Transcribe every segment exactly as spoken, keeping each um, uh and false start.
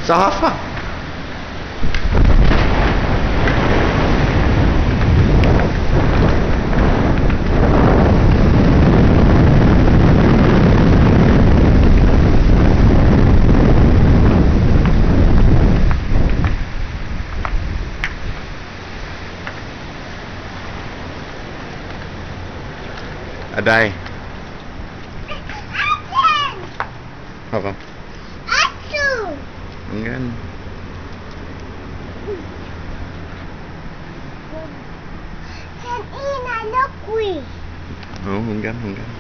Sa' håfa. Adai. Håfa. Achu! Hunggan. Sen ina lokkue'. Oh, hunggan, hunggan.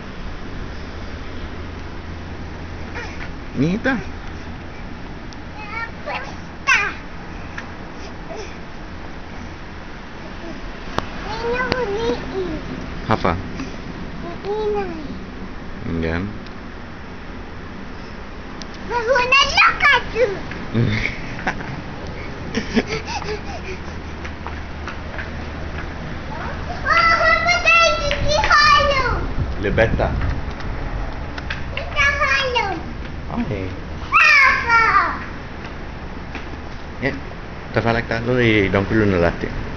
Nita. Presta. Håfa. Hunggan. Mahuna'lo' kayu'. Lubeta. Ai. Eh, ta falak ta'lo i dångkolo na latte.